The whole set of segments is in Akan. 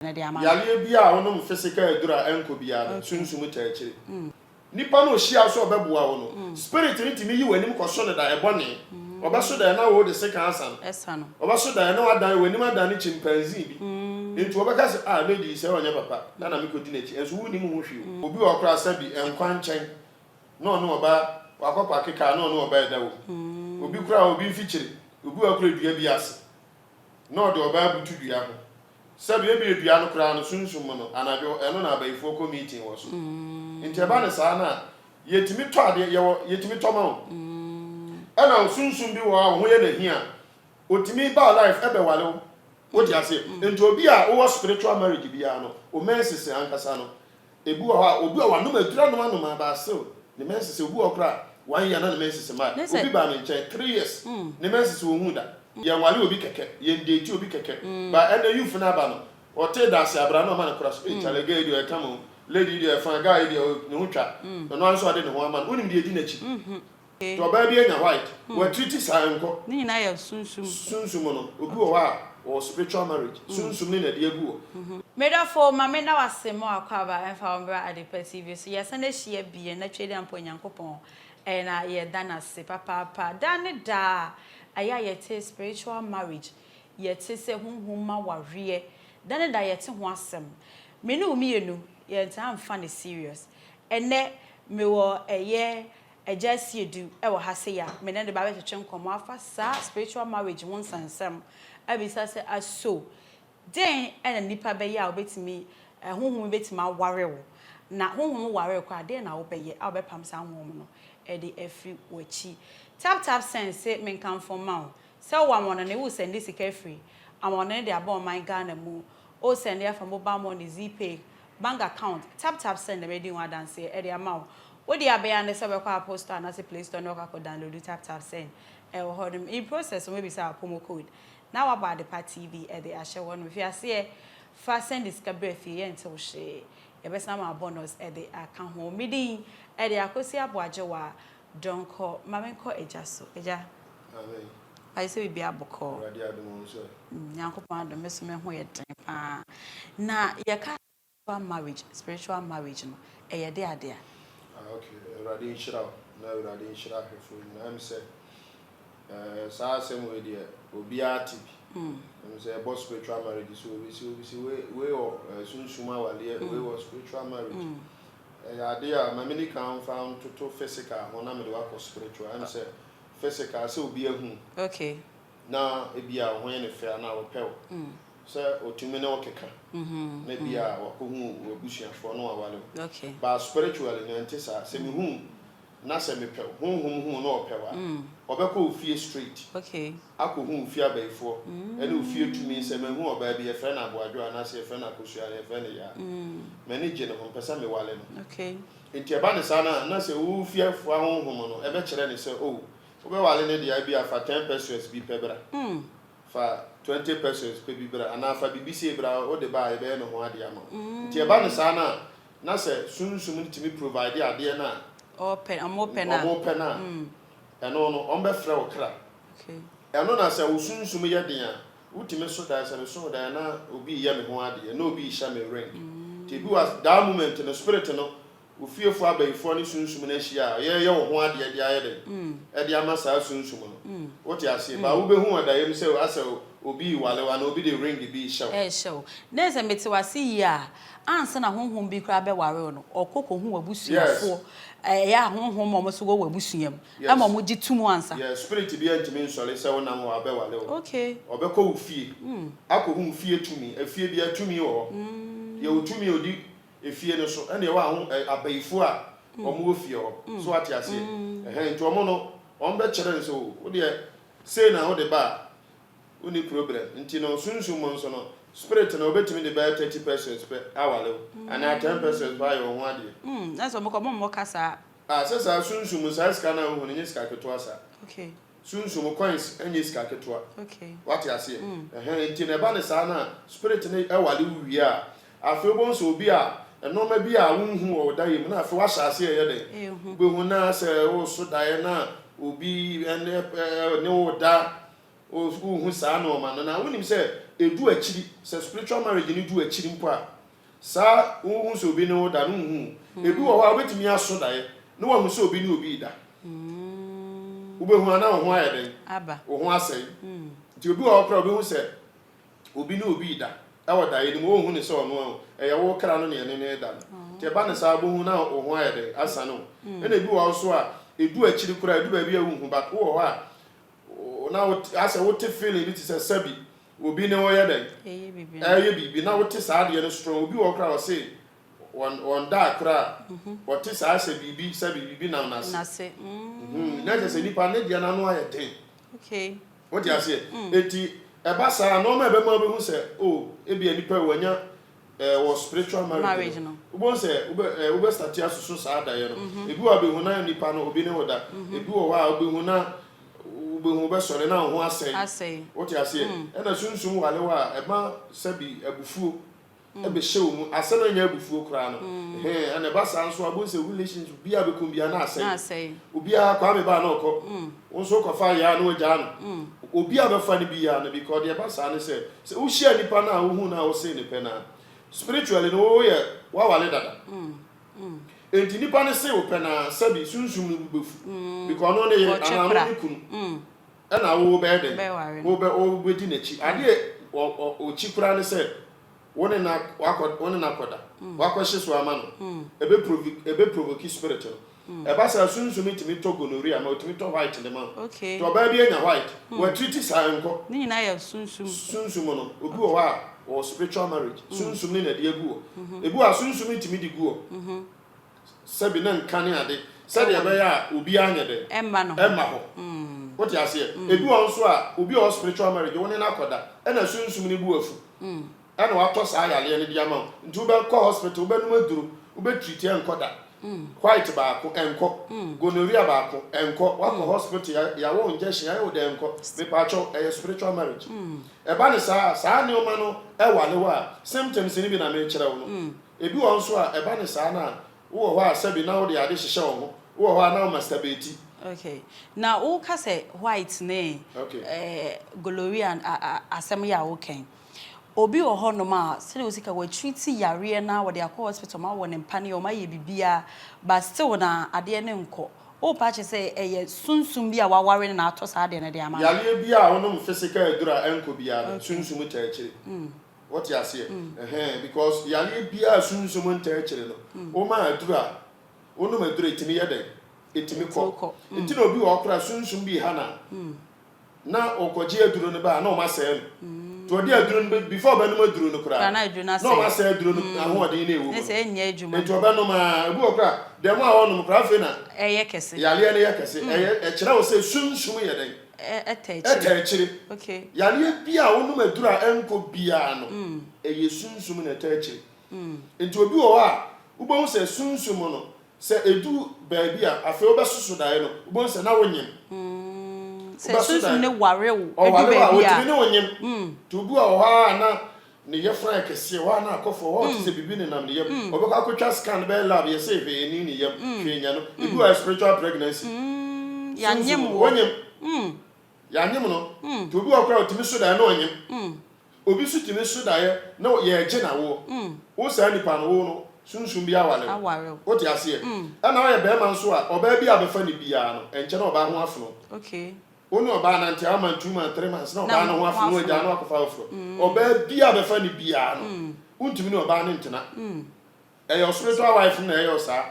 No de ama no. Yareɛ biara a wonom physical aduro a ɛnkɔ biara no, sunsum taa akyire. Nipa no ɔhyia wo sɛ ɔbɛboa wo no, spirit no tumi yi w'anim kɔso no daeɛ bɔne. Ɔbɛso daeɛ na wode sekan asa no. Ɔbɛso daeɛ na wadan w'anim adane chimpanzee bi. Nti ɔbɛka sɛ, ah lady yi sɛ ɔnyɛ papa na na mekɔdi n'akyi. Nso wonnim ho hwee o. Obi wɔ hɔ koraa sɛbi nkwa nkyɛn na ɔne ɔbaa, wakɔ paake car na ɔne ɔbaa ɛda wɔ mu. Obi koraa obi mfikyire, obi wɔ hɔ koraa dua bi ase na ɔde ɔbaa butu dua ho. Sɛbi ebia dua no koraa no sunsum mu no anadwo ɛno na abayifoɔ kɔ meeting wɔ so. Nti ɛba no saa no a yɛtumi tɔ adeɛ yɛwɔ yɛtumi tɔ ma wo. Ɛna sunsum bi wɔ hɔ a wo ho yɛ no ahi a ɔtumi ba wo life ɛbɛware wo. Wote aseɛ? Nti obi a wowɔ spiritual marriage biara no wo menses ankasa no Ebi wɔ hɔ a, obi a wanom aduru anom anom a but still ne menses, obi wɔ hɔ koraa a one year na ne menses mmae. Obi baa me nkyɛn 3 years ne menses onhuu da. Yɛnware obi kɛkɛ, yɛn date obi kɛkɛ but ɛnɛ youth no aba no, ɔtee da ase abra na ɔma no kora so, ei chale girl yi deɛ ɔyɛ kama o, lady yi deɛ ɔyɛ fine, guy yi deɛ ne ho twa, ɔno ara nso ɔde ne ho ama no, wonim deɛ edi n'akyi? Nti ɔbaa bi anya white, watreat saa nkɔ. Ne nyinaa yɛ sunsum. Sunsum no, obi wɔ hɔ a ɔwɔ spiritual marriage, sunsum ne na ɛde agu hɔ. Medɔfo, ma me nda wo ase ma w'akwaaba mfa wo mbra Adepa TV so. Yɛsan ahyia bio na Tweduampɔn Nyankopɔn na yɛda no ase papaapa. Daa ne daa ɛyɛ a yɛte spiritual marriage, yɛte sɛ honhom mu awareɛ, da ne da yɛte ho asɛm. Me ne wo mmienu yɛntaa mfa no serious. Ɛnnɛ mewɔ ɛyɛ Agya Asiedu wɔ ha sei a me ne no ba bɛtwetwe nkɔmmɔ afa saa spiritual marriage ho nsɛnsɛm abisa sɛ aso dɛn na nipa bɛyɛ a obetumi honhom bi betumi aware wo na honhom ware wo koraa dɛn na wobɛyɛ a wobɛpam saa honhom no de afiri w'akyi. Tap tap send se menkamfo mma wo sɛ wowɔ amɔnɔne wo sɛnde sika afiri amɔnɔne de aba ɔman Ghana mu o sɛnde afa mobile money, Zeepay, bank account, tap tap send na medi ho adanseɛ de ama wo. Wo deɛ abɛyɛ ara ne sɛ wobɛkɔ Apple store anaasɛ Play store na woakɔ akɔ download tap tap send ɛwɔ hɔ nom. In process no wɔbɛbisa wo promo code na woabɔ Adepa TV de ahyɛ hɔ nom. Fi aseɛ fa send sika brɛ fie yɛnte wo hwee. Yɛbɛsan ama wo bonus de aka ho. Me din de Akosi Aboagyewa Donkor. Ma menkɔ Agya so. Agya, Amen. ayɛ sɛ biribiara bɔkɔɔ. Awurade adom wo nso ɛ? Nyankopɔn adom, me so me ho yɛ den paa. Na yɛka spiritual marriage, spiritual marriage no, ɛyɛ de ade a? Ah okay, Awurade nhyira wo na Awurade nhyira ahwɛfoɔ nyinaa. Ɛm sɛ eh, saa asɛm wei deɛ obiara te bi. Ɛm sɛ ɛbɔ spiritual marriage so obi si obi si wei wei wɔ eh, sunsum awaleɛ, wei wɔ spiritual marriage. Ɛyɛ ade a ma meni kan mfa ntoto physical ho na mede wakɔ spiritual. Ɛm sɛ physical sɛ obi ahu na ebi a wo ho yɛ ne fɛ anaa ɔpɛ wo sɛ otumi ne wo keka na bi a wakɔhu w'abusuafoɔ na wawale wo. But spiritually no ɛnte saa. Sɛ mehu na sɛ mepɛ wo, honhom hu na ɔpɛ wo a, ɔbɛkɔ wo fie straight akɔhu wo fie abayifoɔ ɛne wo fie tumi sɛ mahu ɔbaa bi yɛfrɛ no Aboadwo anaasɛ yɛfrɛ no Akosua anaa yɛfrɛ no Yaa. M'ani gye ne ho, mepɛ sɛ mewale no. Nti ɛba no saa no a, na sɛ wo fiefoɔ ahonhom no ɛbɛkyerɛ no sɛ oh, wobɛwale no deɛ a ebia fa 10 pesewas bi pɛ bra. Fa 20 pesewas pɛ bi bra anaa fa biribi sei bra, wode ba a yɛbɛyɛ ne ho adeɛ ama wo. Nti ɛba no saa no a, na sɛ sunsum no tumi provide adeɛ no a Ɔpɛ, ɔmo pɛ no a. Ɔmo pɛ no a, ɛno no ɔmo bɛfrɛ wo kra. Ɛno na sɛ wo sunsum yɛ den a, wotumi so daeɛ sɛ mesoo daeɛ na obi reyɛ me ho adeɛ, na obi rehyɛ me ring. Nti ebi wɔ that moment no spirit no, wo fiefoɔ abayifoɔ ne sunsum no ahyia a yɛreyɛ wo ho adeɛ de ayɛ dɛn? Ɛde ama saa sunsum no. Wote aseɛ? But wobɛhu wɔ daeɛ mu sɛ asɛ obi rewale wo anaa obi de ring bi rehyɛ wo. Ɛrehyɛ wo. Na sɛ mete w'ase yie a, ansa na honhom bi koraa bɛware wo no, ɔkɔ kɔhu w'abusuafoɔ. Ɛyɛ a honhom a wɔn nso wɔ w'abusua mu ɛma wɔn gye to mu ansa. Yes, spirit bi antumi nsɔre sɛ wonam hɔ a ɔbɛwale wo. Ɔbɛkɔ wo fie akɔhu wo fie tumi. Efie biara tumi wɔ hɔ. Yɛwɔ tumi a ɔdi efie no so ɛna ɛwɔ aho abayifoɔ a wɔn wɔ fie hɔ. So wate aseɛ? Ɛhɛn, nti wɔn no wɔn bɛkyerɛ no sɛ o wo deɛ sei na wode ba a wonni problem. Nti no sunsum mu nso no spirit no obetumi de bɛyɛ 30 pesewas pɛ awale wo anaa 10 pesewas pɛ ayɛ wo ho adeɛ. Na sɛ wɔn kɔ wɔn mmɔ ka saa. Ah, sɛ saa sunsum mu saa sika no a wohu no nyɛ sika ketewa saa. Sunsum coins nyɛ sika ketewa. Wate aseɛ? Ɛhɛn, nti na ɛba no saa no a spirit no ɛwale wo wie a, afei wobɛhu sɛ obi a nneɛma bi a wonhu wɔ wo daeɛ mu na afei wahyɛ aseɛ ɛyɛ dɛn? Wobɛhu na sɛ woso daeɛ na obi ɛne ne wo da, wohu saa nneɛma no na wonim sɛ Ɛdu akyiri, sɛ spiritual marriage no du akyiri mpo a, saa wohu sɛ obi ne wo da no wonhu o. Ebi wɔ hɔ a wobɛtumi aso daeɛ na woahu sɛ obi ne obi reda. Wobɛhu a na wo ho ayɛ dɛn? Wo ho asɛe. Nti obi wɔ hɔ koraa a ɔbɛhu sɛ obi ne obi reda wɔ daeɛ no mu, ɔnhu no sɛ ɔno ara o, ɛyɛ wo kra no na ɛne no reda no. Nti ɛba no saa a wobɛhu na wo ho ayɛ dɛn? Asane wo. Ɛna ebi wɔ hɔ nso a, ɛdu akyiri koraa, ɛdu baabi a wonhu but wowɔ hɔ a na wote asɛ wote feeling bi te sɛ sɛbi obi ne wo yɛ dɛn? Ɛreyɛ biribi na wote saa adeɛ no strong. Obi wɔ hɔ koraa a ɔse wɔn da koraa a ɔte saa sɛ biribi sɛbi biribi nam n'ase. Na kyerɛ sɛ nipa ne deɛ n'ano ayɛ den. Wote aseɛ? Enti ɛba saa a, nneɛma a ɛbɛma wobɛhu sɛ, oh, ebia nipa yi wanya eh, wɔ spiritual marriage no, wobɛhu sɛ wobɛ eh, wobɛstate asoso saa daeɛ no. Ebi wɔ hɔ a wobɛhu na nipa no obi ne wo da. Ebi wɔ hɔ a wobɛhu na wobɛhu wobɛsɔre na wo ho asɛe. Wote aseɛ? Ɛna sunsum ware wo a, ɛma sɛbi abufuo bɛhyɛ wo mu. Asɛm a ɛnyɛ abufuo koraa no, ɛhɛn, ɛna ɛba saa nso a, wobɛhu sɛ relationship biara a bɛkɔ mu biara na asɛe. Obiara, Kwame ba a na ɔkɔ, wo nso wokɔfa Yaa na wagyaa no. Obiara a bɛfa no biara no, because deɛ ɛba saa ne sɛ, sɛ wohyia nipa no a wohu no a wosee no pɛ no a, spiritually no woyɛ, woaware dada. Enti nipa no see wo pɛ no a, sɛbi sunsum no bo bɛfu. Because ɔno ne yere anaa ɔno ne kunu. Ɛna wo wobɛyɛ dɛn? Wobɛ, wobɛdi n'akyi. Adeɛ ɔ, ɔ, ɔkyi koraa ne sɛ, wo ne no wakɔ, wo ne no akɔda, wakɔhye so ama no. Ɛbɛ provi, ɛbɛ provoke spirit no. Ɛba saa, sunsum no tumi tɔ gonorrhea ma wo, ɛtumi tɔ white de ma wo. Nti ɔbaa bi anya white, watiriti saa, ɛnkɔ. Ne nyinaa yɛ sunsum. Sunsum no, obi wɔ hɔ a, ɔwɔ spiritual marriage. Sunsum no na ɛde agu hɔ. Ebi wɔ hɔ a, sunsum no tumi de gu hɔ. Sɛbi ne nka ne ade, sɛdeɛ ɛbɛyɛ a obiara nyɛ dɛn? Ɛmma hɔ. Wote aseɛ? Ebi wɔ hɔ nso a, obi a ɔwɔ spiritual marriage, wo ne no akɔda, ɛna sunsum no bo afu, ɛna watɔ saa yareɛ no de ama wo. Nti wobɛkɔ hospital, wobɛnom aduro, wobɛ treat ɛnkɔ da. White baako, ɛnkɔ. Gonorrhea baako, ɛnkɔ. Woakɔ hospital, yɛawɔ wo injection, yɛayɛ wo dɛn, ɛnkɔ. Mepaakyɛw, ɛyɛ spiritual marriage. Ɛba no saa a, saa nneɛma no wale wo a, symptoms no bi na merekyerɛ wo no. Ebi wɔ hɔ nso a, ɛba no saa no a, wowɔ hɔ a sɛbe na wode ade hyehyɛ wo ho, wowɔ hɔ a na wo masturbate. Okay. Na woka sɛ white ne Okay. gonorrhea asɛm yi a woka yi, obi wɔ hɔnom a sɛdeɛ wosi ka watreat yareɛ no ara wɔde akɔ hospital wɔawɔ no mpaneɛ wɔayɛ biribiara but still na adeɛ no nkɔ. Worepɛ akyerɛ sɛ ɛyɛ sunsum bi a waware no na atɔ saa adeɛ no de ama no? Yareɛ biara a wonom physical aduro a ɛnkɔ biara no, sunsum taa akyire. Wote aseɛ? Ɛhɛn, because yareɛ biara a sunsum ntaa akyire no, woma aduro a, wonom aduro a, ɛtumi yɛ dɛn? Ɛtumi kɔ. Nti na obi wɔ hɔ koraa a, sunsum bi reha no a, na ɔkɔgye aduro no ba a, na wɔasɛe no. Nti ɔde aduro no bɛ, before ɔbɛnom aduro no koraa no, na wɔasɛe aduro no ahoɔden no a ɛwɔ mu no. Nti ɔbɛnom ara, ebi wɔ hɔ koraa a, dɛm a ɔrenom koraa, afei na yareɛ no yɛ kɛse. Ɛyɛ, ɛkyerɛ wo sɛ sunsum yɛ dɛn? Ɛta akyire. Yareɛ biara a wonom aduro a ɛnkɔ biara no, ɛyɛ sunsum na ɛta akyire. Nti obi wɔ hɔ a, wobɛhu sɛ sunsum no, sɛ ɛdu baabi a, afei wobɛsoso daeɛ no, wobɛhu sɛ na wonyem. Sɛ sunsum no ware wo du baabi a. Ɔware wo a, ɔtumi ne wo nyem. Nti obi wɔ hɔ a na Ne yafunu ayɛ kɛseɛ, hɔ a na akɔfoɔ, hɔ a ɔte sɛ biribi nenam ne yam. Ɔbɛkɔ akɔtwa scan bɛyɛ lab, yɛse hwee nni ne yam, hwee nyɛ no. Ebi wɔ hɔ a spiritual pregnancy. Yɛanyem wo. Wonyem. Yɛanyem no. Nti obi wɔ hɔ koraa a ɔtumi so daeɛ na ɔnyem. Obi nso tumi so daeɛ na yɛregye no awoɔ. Wo saa nipa no, wo no, sunsum bi aware wo. Wote aseɛ? Ɛna woyɛ barima nso a, ɔbaa bi a bɛfa no biara no, ɛnkyɛ na ɔbaa ho afono. Wo ne ɔbaa nante a one month, two months, three months na ɔbaa no ho afono na wagyaa no akɔfa foforɔ. Ɔbaa biara a bɛfa no biara no, wontumi ne ɔbaa no ntena. Ɛyɛ wo spiritual wife no na ɛyɛ wo saa.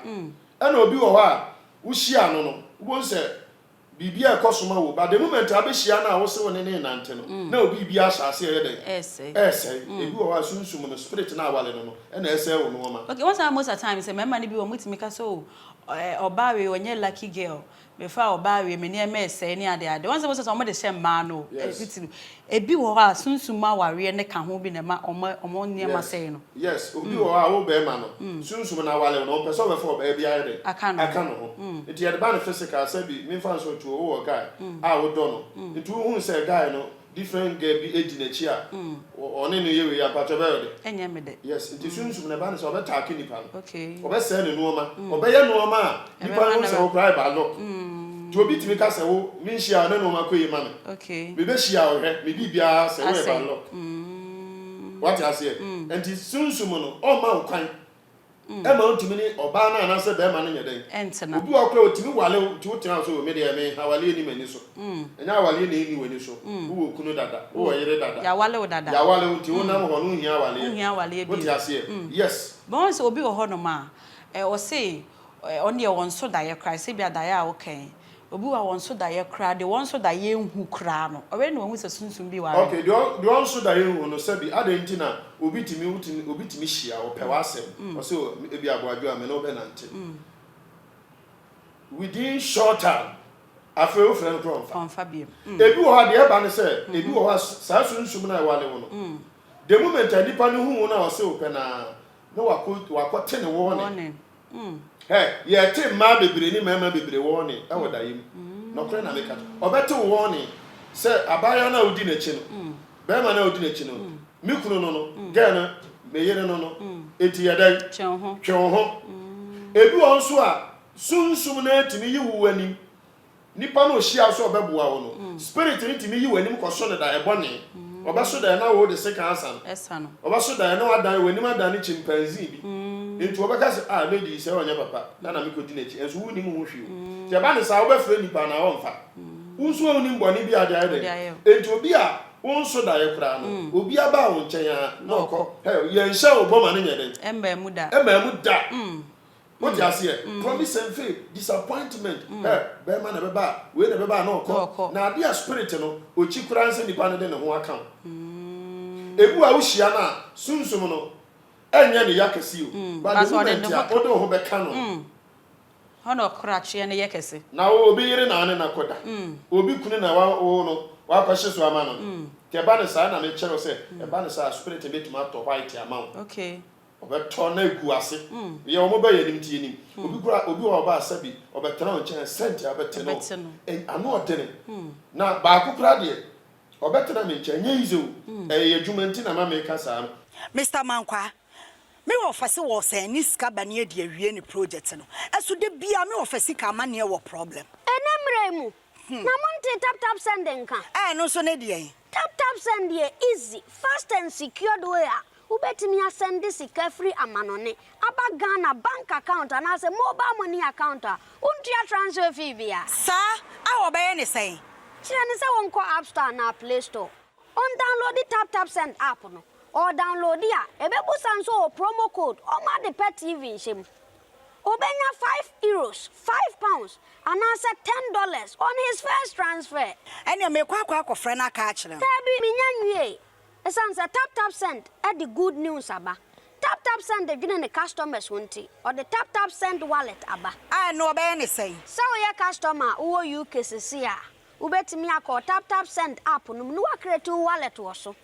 Ɛna obi wɔ hɔ a, wohyia no no, wobɛhu sɛ biribi a ɛkɔ so ma wo, but the moment a wobɛhyia no a wose wo ne no renante no, na wo biribiara ahyɛ aseɛ ɛyɛ dɛn? Ɛresɛe. Ebi wɔ hɔ a, sunsum no, spirit no a aware no no, ɛna ɛresɛe wo nnoɔma. Okay, wohu sɛ most of times mmarima no bi wɔ hɔ, wɔtumi ka sɛ oh, ɔbaa wei ɔnyɛ lucky girl, Mefaa ɔbaa wie, me nneɛma ɛsɛe ne ade ade. Wɔn sɛ wɔsɛ sɛ wɔn de hyɛ mmaa no titiriw. Ebi wɔ hɔ a sunsum mu awareɛ ne ka ho bi na ɛma wɔn wɔn nneɛma sɛe no. Yes, obi wɔ hɔ a wo bɛɛma no, sunsum no aware wo no, ɔmpɛ sɛ ɔbɛfa ɔbaa bi ayɛ dɛn? Aka ne ho. Aka ne ho. Nti yɛde ba no physical sɛ bi, memfa nso nto hɔ, wowɔ guy a wodɔ no, nti wohuu sɛ guy no different girl bi di n'akyi a ɔne no yɛ wei a, mpakyɛ ɛbɛyɛ wo dɛ? Ɛnyɛ me dɛ. Yes, nti sunsum no ɛba no sɛ ɔbɛtaake nipa no, Okay. ɔbɛsɛe ne nnoɔma, ɔbɛyɛ nnoɔma a nipa no hu sɛ wo koraa ɛba lock. Nti obi tumi ka sɛ wo, menhyia wo na nnoɔma kɔ yie ma me, Okay. mebɛhyia wo hwɛ, me biribiara asɛe, wo ɛba Asɛe. lock. Wate aseɛ? Nti sunsum no, ɔmma wo kwan ɛma wontumi ne ɔbaa no anaasɛ bɛrima no nyɛ dɛn? Ɛntena. Obi wɔ hɔ koraa ɔtumi wale wo nti wotena hɔ sɛ o me deɛ me awaleɛ nni m'ani so. Ɛnyɛ awaleɛ na ɛnni w'ani so. Wowɔ kunu dada, wowɔ yere dada. Yɛawale wo dada. Yɛawale wo nti wonam hɔ no wonhia awaleɛ. Wonhia awaleɛ bio. Wote aseɛ? Yes. But wohu sɛ obi wɔ hɔnom a, ɔse ɔno deɛ ɔnso daeɛ koraa, sɛ ebia daeɛ a woka yi, Obi wɔ hɔ a wɔnso daeɛ koraa, deɛ wɔnso daeɛ nhu koraa no, ɔwɛn na wahu sɛ sunsum bi ware no. Okay, deɛ deɛ ɔnso daeɛ nhu no, sɛbi adɛn nti na obi tumi wotumi obi tumi hyia ɔpɛ w'asɛm, ɔse oh ebi aboadwo a me ne wo bɛnante. Within short time, afei wofrɛ no koraa ɔmfa. Ɔmfa biom. Ebi wɔ hɔ a deɛ ɛba ne sɛ, ebi wɔ hɔ a saa sunsum no a ɛware wo no, the moment a nipa no hu wo no a ɔse ɔpɛ no ara, na wakɔ wakɔte ne wɔɔne. Warning. Hɛ, yɛte mmaa bebree ne mmarima bebree wɔɔne wɔ daeɛ mu. Nɔkorɛ na meka kyerɛ. Ɔbɛte wo wɔɔne sɛ abaayewa no a wodi n'akyi no, barima no a wodi n'akyi no, me kunu no no, girl no, me yere no no, enti yɛ dɛn? Twe wo ho. Twe wo ho. Ebi wɔ hɔ nso a, sunsum no ara tumi yi wo anim Nipa no ohyia wo sɛ ɔbɛboa wo no, spirit no tumi yi w'anim kɔso no daeɛ bɔne. Ɔbɛso daeɛ na wode sekan asa no. Ɔbɛso daeɛ na wadan w'anim adane chimpanzee bi. Nti ɔbɛka sɛ, ah lady yi sɛ ɔnyɛ papa na na mekɔdi n'akyi. Nso wonnim ho hwee o. Nti ɛba no saa wobɛfrɛ nipa anaa ɔmfa. Wo nso a wonnim bɔne bi a ade ayɛ dɛn. Nti obi a wonso daeɛ koraa no, obi aba wo nkyɛn ara na ɔkɔ. Hɛ, yɛnhyɛ wo bɔ ma no nyɛ dɛn? Ɛmmaa mu da. Ɛmmaa mu da. Wote aseɛ? Promise and fail, disappointment, hɛ, bɛɛma na ɛbɛba a, wei na ɛbɛba a na ɔkɔ. Na adeɛ a spirit no, ɔkyi koraa ne sɛ nipa no de ne ho aka wo. Ebi wɔ a wohyia no a, sunsum no, ɛnyɛ ne ya kɛse o, but the moment a wode wo ho bɛka no no. Hɔ na ɔkorakyeɛ no yɛ kɛse. Na wo, obi yere na ane no akɔda, obi kunu na wa, wo no, wakɔhye so ama no no. Nti ɛba no saa na mekyerɛ wo sɛ, ɛba no saa a, spirit no bɛtumi atɔ white ama wo. Okay. Ɔbɛtɔ na egu ase. Yɛ wɔn bɛ yɛn nim ti yɛnim. Obi kura obi wɔ ɔba asɛbi ɔbɛtena wo nkyɛn sɛnti abɛte no. Ano ɔdene. Na baako kura deɛ ɔbɛtena me nkyɛn nyɛ easy o. Ɛyɛ yɛ adwuma nti na ma meka saa no. Mister Mankwaa, me wɔfa se wɔ sɛn ne sika ba ne adi awie ne project no, ɛso da biaa me wɔfa sika amaneɛ wɔ problem. Ɛnnɛ mmerɛ yi mu, na montee tap tap send nka? Ɛno nso ne deɛn? Tap tap send yɛ easy, fast and secured way a wobɛtumi asɛnde sika firi amanɔne aba Ghana bank account anaasɛ mobile money account a wontua transfer fee biara. Saa a wɔbɛyɛ ne sɛn? Kyerɛ no sɛ ɔnkɔ App Store anaa Play Store, ɔndownloadi Tap Tap Send app no. Ɔɔdownloadi a, ɛbɛbusa nso ɔwɔ promo code ɔma ade pɛ TV nhyɛ mu. Obenya €5, £5, anaasɛ $10 on his first transfer. Ɛnneɛ merekɔ akɔ akɔfrɛ no aka akyerɛ no. Daabi, minnya nwiei. Esiane sɛ TapTapSend de good news aba, TapTapSend dwene ne customers ho nti, ɔde TapTapSend Wallet aba. A Ɛnneɛ ɔbɛyɛ no sɛn? Sɛ woyɛ customer a wowɔ UK seesei a, wobetumi akɔ wo TapTapSend app no mu na woacreate wo wallet wɔ so.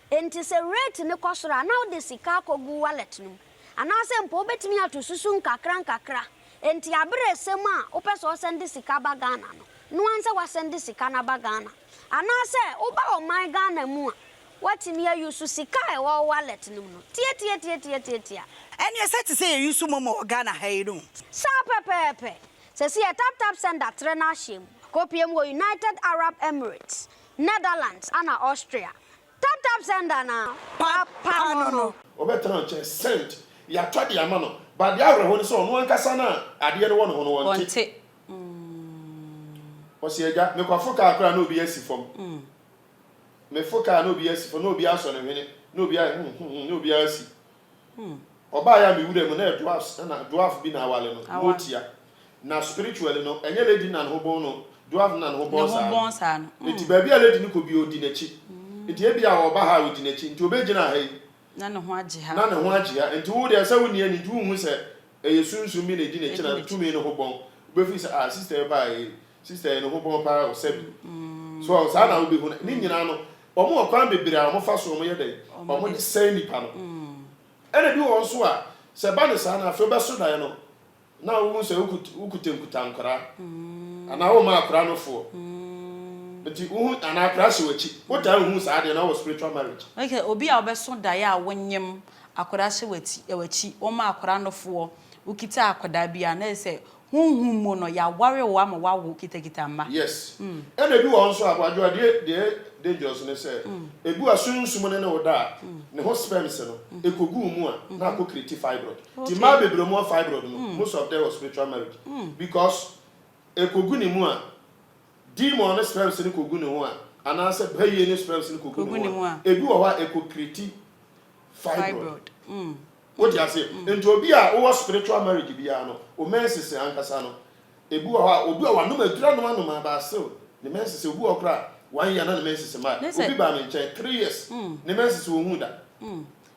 Enti sɛ rate no kɔ soro a, na wode sika akɔgu wo wallet no mu. Anaasɛ mpo wobɛtumi ato susu nkakrankakra. Enti aber a ɛsɛ mu a wopɛ sɛ ɔsɛnde sika ba Ghana no, noa ara sɛ woasɛnde sika no aba Ghana. Anaasɛ woba ɔman Ghana mu a, woatumi ayusu sika a ɛwɔ wo wallet no mu no. Tiatiatiatiatiatia. Ɛneɛ sɛ te sɛ yɛyusu momo wɔ Ghana ha yi no. Saa pɛpɛɛpɛ! Sɛsi yɛ tap tap send atrɛ n'ahyeɛ mu. Akɔpie mu wɔ United Arab Emirates, Netherlands ana Austria. Tap tap send anaa? Papa no no. Ɔbɛtena nkyɛn send yɛatɔ de ama no but deɛ awerɛho ne sɛ ɔno ankasa no a adeɛ no wɔ ne ho no ɔnte. Ɔnte. Ɔse agya mekɔfo kaa koraa na obi asi fam mefo kaa na obi asi fam na obi asɔ ne hwene na obi ayɛ hmm hmm na obi asi Ɔbaeɛ a me wura mu na ɛyɛ dwarfs na dwarf bi na awale no motia na spiritually no ɛnyɛ lady no na ne ho bɔn no dwarf no na ne ho bɔn saa no nti baabi a lady no kɔ biara ɔdi n'akyi nti ebia ɔba ha a ɔdi n'akyi nti ɔbɛgyina ha yi na ne ho agye ha na ne ho agye ha nti wo deɛ sɛ wonni ani nti wonhu sɛ ɛyɛ sunsum bi na ɛdi n'akyi na tumi no ho bɔn wobɛfiri sɛ ah sister yi baa yi sister yi ne ho bɔn paa o sɛbi so saa na wobɛhu no ne nyinaa no Wɔn wɔ kwan bebree a wɔfa so wɔyɛ dɛn? Wɔde sɛe nipa no. Ɛna ebi wɔ hɔ nso a, sɛ ɛba no saa no, afei wobɛso daeɛ no, na wohu sɛ wokutankuta nkwadaa, anaa woma akwadaa no foɔ. Nti wohu, anaa akwadaa hyɛ w'akyi. Wotaa nhu saa adeɛ no wɔ spiritual marriage. Okay, obi a wobɛso daeɛ a wonyem, akwadaa hyɛ w'akyi, woma akwadaa no foɔ, wokita akwadaa bi a, na ɛyɛ sɛ Honhom mu no, yɛaware wo ama woawo kitakita mma. Yes. Ɛna ebi wɔ hɔ nso a, Kwadwo, adeɛ deɛ dangerous ne sɛ, ebi wɔ sunsum no ne wo da a, ne ho sperms no, ɛkɔgu wo mu a, na akɔ create fibroid. Nti mmaa bebree wɔn wɔ fibroid no, most of them wɔ spiritual marriage. Because ɛkɔgu ne mu a, demon no sperms no kɔgu ne ho a, anaasɛ bayie no sperms no kɔgu ne ho a, ebi wɔ hɔ a ɛkɔ create fibroid. Wote aseɛ? Nti obi a wowɔ spiritual marriage biara no, wo menses ankasa no, ebi wɔ hɔ a, obi a wanom aduru anom anom a, but still, ne menses, obi wɔ hɔ koraa a, one year na ne menses mmae. Obi baa me nkyɛn, 3 years, ne menses wɔnhuu da.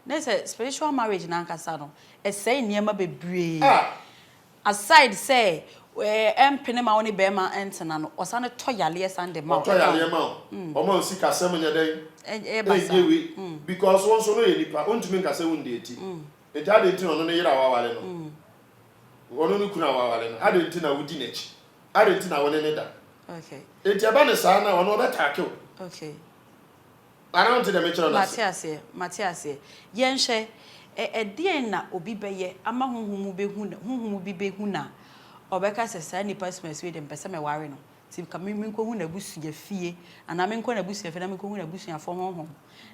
Ne sɛ spiritual marriage n'ankasa no, ɛsɛe nneɛma bebree. Ah! Aside sɛ ɛmpene ma wo ne bɛrima ntena no, ɔsan tɔ yareɛ san de ma wo. Ɔtɔ yareɛ ma wo. Ɔma wo sikasɛm nyɛ dɛn? Ɛyɛ basa. Ɛnyɛ wei. Because wo nso no yɛ nipa, wontumi nka sɛ wondeeti. Nti adɛn nti na ɔno ne yere a waware no, ɔno ne kunu a waware no, adɛn nti na wodi n'akyi? Adɛn nti na wo ne no da? Nti ɛba no saa no a, ɔno ɔbɛtaake wo. Anaa wonte deɛ mekyerɛ no ase? Mate aseɛ, mate aseɛ. Yɛnhwɛ, ɛ, ɛdeɛn na obi bɛyɛ ama honhom mu bɛhu no, honhom bi bɛhu no a, ɔbɛka sɛ, saa nipa asumasi wei deɛ mepɛ sɛ meware no, nti nka me, menkɔhu n'abusua fie, anaa menkɔ n'abusua fie na menkɔhu n'abusuafoɔ honhom,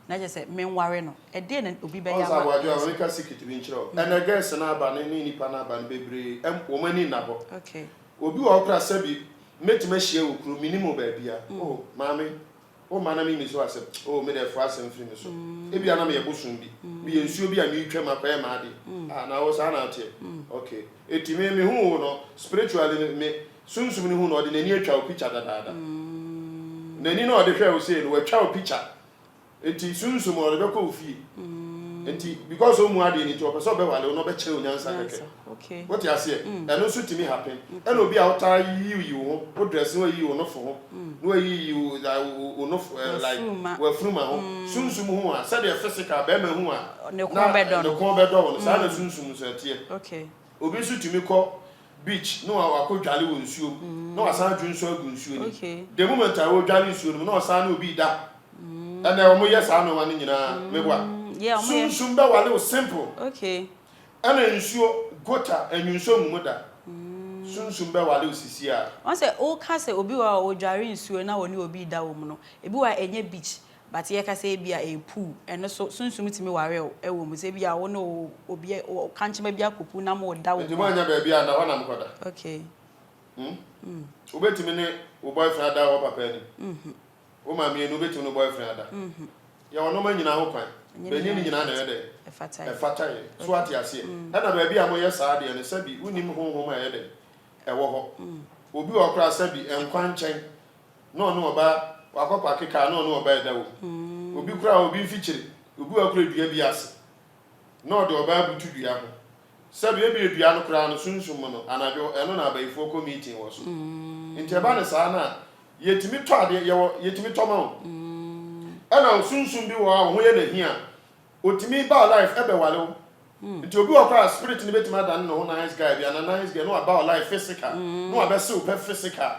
na kyerɛ sɛ menware no. Ɛdeɛn na obi bɛyɛ Ɔn sɛ ama Aboagye a, ayɛ ma saa? menka secret bi nkyerɛ wo. Ɛnnɛ girls no aba no ne nnipa no aba no bebree, ɛm, wɔn ani nna hɔ. Obi wɔ hɔ koraa sɛbi, mɛtumi ahyia wo kuro, mennim wo baabia. Oh, maame, Wo mma na minni so asɛm. Oh, me deɛ fa asɛm firi me so. Ebia na meyɛ bosom bi. Meyɛ nsuo bi a meretwam akɔyɛ m'ade. Ah, na wo saa na woteɛ? Okay. Enti me, mehuu wo no, spiritually no, me, sunsum no hu no, ɔde n'ani atwa wo picture dadaada. N'ani no a ɔde hwɛɛ wo sei no, watwa wo picture. Enti sunsum no, ɔde bɛkɔ wo fie. Enti because ɔmmu adeɛ no nti, ɔpɛ sɛ ɔbɛwale wo na ɔbɛkyerɛ wo nyansa kɛkɛ. Wote aseɛ? Ɛno nso tumi happen. Ɛna obi a wotaa yiyiyi wo ho, wo dress na wayiyi wo nofo ho, na wayiyi wo like wo wo nofo eh, like w'afuruma ho. Sunsum ho a, sɛdeɛ physical bɛrima hu a, Ne na kɔn bɛdɔ ne no. kɔn bɛdɔ wo no, saa na sunsum nso ɛteɛ. Obi nso tumi kɔ beach na wakɔ dwale wɔ nsuo mu, na wasan adwo nsuo agu nsuo no mu. The moment a ɔredwale nsuo no mu, na ɔsan ne obi reda. Ɛnɛ wɔyɛ saa nnoɔma no nyinaa, meboa. Yeah, wɔyɛ. Sunsum bɛwale wo simple. Ɛna nsuo, gota, anwunsɔ ngu mu da. Sunsum bɛwale wo sisi a. Wahu sɛ woka sɛ obi wɔ hɔ a ɔdware nsuo na ɔne obi reda wɔ mu no, ebi wɔ hɔ a ɛnyɛ beach but yɛka sɛ ebia ɛyɛ pool, ɛno nso sunsum tumi ware wo wɔ mu. Sɛ ebia wo ne obi, kankyema bi akɔ pool na moreda wɔ Nti mu a. moannya baabi a, na hɔ na mokɔda? Okay. Hmm? Wobɛtumi ne wo boyfriend ada wɔ papa anim? Wo maame enu wobɛtumi ne wo boyfriend ada? Yɛwɔ nnoɔma nyinaa ho kwan, but ɛnyɛ ne nyinaa na ɛyɛ dɛn? Ɛfata yɛn. So woate aseɛ? Ɛna baabi a moyɛ saa adeɛ no, sɛbi wonnim honhom a ɛyɛ dɛn? Ɛwɔ hɔ. Obi wɔ hɔ koraa sɛbi nkwa nkyɛn na ɔne ɔbaa, wakɔ paake kaa na ɔne ɔbaa ɛda wɔ mu. Obi koraa obi mfikyire, obi wɔ hɔ koraa dua bi ase na ɔde ɔbaa butu dua ho. Sɛbi ebia dua no koraa no sunsum mu no, anadwo ɛno na abayifoɔ kɔ meeting wɔ so. Nti ɛba no saa no a, Yɛtumi tɔ adeɛ, yɛwɔ, yɛtumi tɔ ma wo. Ɛna sunsum bi wɔ hɔ a wo ho yɛ no ahi a, ɔtumi ba wo life ɛbɛware wo. Nti obi wɔ hɔ koraa a spirit no bɛtumi adane ne ho nice guy bi anaa nice girl na waba wo life physical, na wabɛse wo pɛ physical,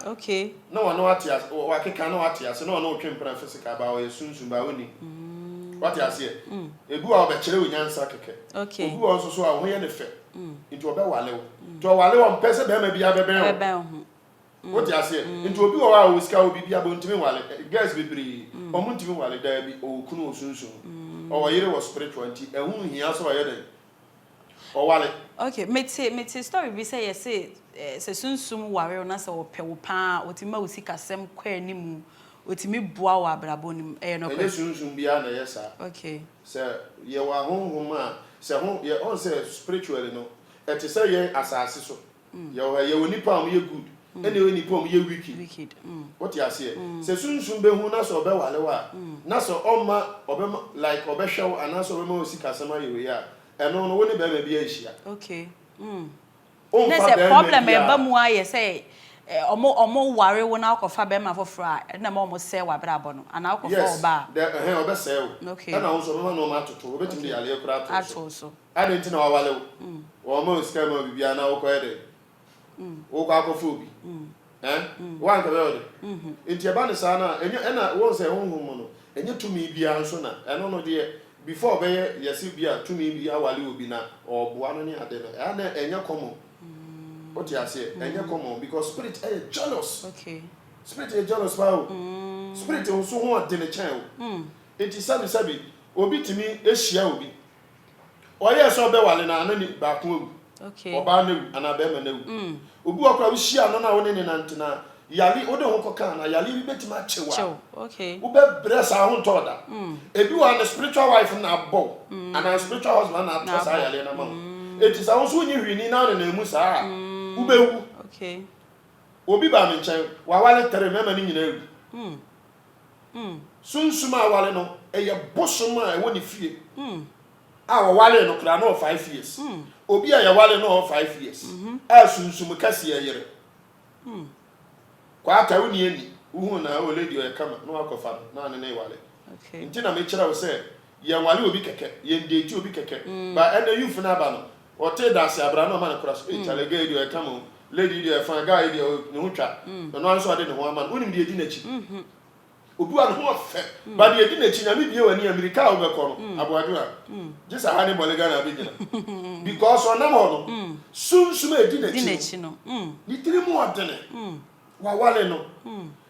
na ɔne wo ate ase, wakeka na wate ase, na ɔne wo twe mpena physical, but ɔyɛ sunsum, but wonnim. Wate aseɛ? Ebi wɔ hɔ a ɔbɛkyerɛ wo nyansa kɛkɛ. Obi wɔ hɔ nso so a wo ho yɛ no fɛ, nti ɔbɛwale wo. Nti ɔwale wo a, ɔmpɛ sɛ barima biara bɛbɛn wo. Wote aseɛ? Nti obi wɔ hɔ a ɔwɔ sika, ɔwɔ biribi aba, ɔntumi nwale. Girls bebree, wɔn ntumi nwale. Daabi, ɔwɔ kunu wɔ sunsum mu, ɔwɔ yere wɔ spiritual, nti ɛho nhia sɛ ɔyɛ dɛn? Ɔwale. Okay, mete mete story bi sɛ yɛse sɛ sunsum ware wo na sɛ ɔpɛ wo paa a, ɔtumi ma wo sikasɛm kɔ anim, ɔtumi boa wo wɔ abrabɔ no mu. Ɛyɛ Ɛnyɛ nokorɛ? sunsum biara na ɛyɛ saa. Okay. Sɛ yɛwɔ ahonhom a, sɛ ho, yɛ, ɔn sɛ spiritually no, ɛte sɛ yɛn asase so. Yɛwɔ ha, yɛwɔ nnipa a wɔyɛ good, ɛna yɛwɔ nnipa a wɔyɛ wicked. Wote aseɛ? Sɛ sunsum bɛhu na sɛ ɔbɛwale wo a, na sɛ ɔmma ɔbɛma like ɔbɛhwɛ wo anaasɛ ɔbɛma wo sikasɛm ayɛ wei a, ɛno no wo ne bɛrima biara nhyia. Okay. Mm. Womfa Ne sɛ bɛrima problem a ɛba biara. mu ara yɛ sɛ ɔmo ɔmo ware wo na wokɔfa bɛrima foforɔ a, ɛno na ɛma ɔmo sɛe w'abrabɔ no, anaa wokɔfa Yes, ɔbaa a. dɛ ɛhɛn ɔbɛsɛe wo. Okay. Ɛna wo nso ɔbɛma nneɛma atoto wo, ɔbɛtumi de Okay. yareɛ koraa ato wo so. Ato wo so. Adɛn nti na wawale wo? Wɔmma wo sika mma wo biribiara na wokɔyɛ dɛn? Wokɔ akɔfa obi. Ɛn? Wo anka bɛyɛ wo dɛn? Nti ɛba no saa no a, ɛnyɛ ɛna wohu sɛ honhom mu no, ɛnyɛ tumi biara nso na ɛno no deɛ before ɔbɛyɛ yɛse bi a tumi bi awale obi na ɔɔboa no ne ade no, ɛa na ɛnyɛ common. Wote aseɛ? Ɛnyɛ common because spirit ɛyɛ jealous. Okay. Spirit yɛ jealous paa o. Spirit nso ho ɔdene kyɛn wo. Enti sɛbi sɛbi obi tumi hyia obi, ɔyɛɛ sɛ ɔbɛwale no a na ne baako awu, ɔbaa no awu anaa barima no awu. Obi wɔ hɔ koraa wohyia no na wo ne no nante no a, yare wode wo ho kɔka anaa yareɛ bi bɛtumi akye wo a, wobɛbrɛ saa ho ntɔ wo da. Ebi wɔ hɔ a ne spiritual wife no na abɔ wo anaa spiritual husband no na atɔ saa yareɛ no ama wo. Enti sɛ wo nso wonnye hwee nni na wonenam mu saa a, wobɛwu. Obi baa me nkyɛn, waware tere, mmarima no nyinaa awu. Sunsum a aware no, ɛyɛ bosom a ɛwɔ ne fie a wɔwaree no koraa na ɔwɔ 5 years. Obi a yɛware no ɔwɔ 5 years a sunsum kɛseɛ yere. Kwata wo ni ani, wohuu no a, oh lady ɔyɛ kama, na wakɔfa no na ɔne no reware. Nti na mekyerɛ wo sɛ yɛnware obi kɛkɛ, yɛn date obi kɛkɛ. But ɛnɛ youth no aba no, ɔtee dase abra na ɔma no kora so, ei chale girl yi deɛ ɔyɛ kama o, lady yi deɛ ɔyɛ fine, guy yi deɛ oh ne ho twa. Ɔno ara nso ɔde ne ho ama no. Wonim deɛ ɛdi n'akyi? Obi wa ne ho ɔfɛ, but deɛ ɛdi n'akyi, Nyame bue w'ani a, mmirika a wobɛkɔ no, aboadwo a, gye sɛ ha ne Bolga na abɛgyina. Because ɔnam hɔ no, sunsum a ɛdi n'akyi no, ne tiri mu ɔdene, wawale no.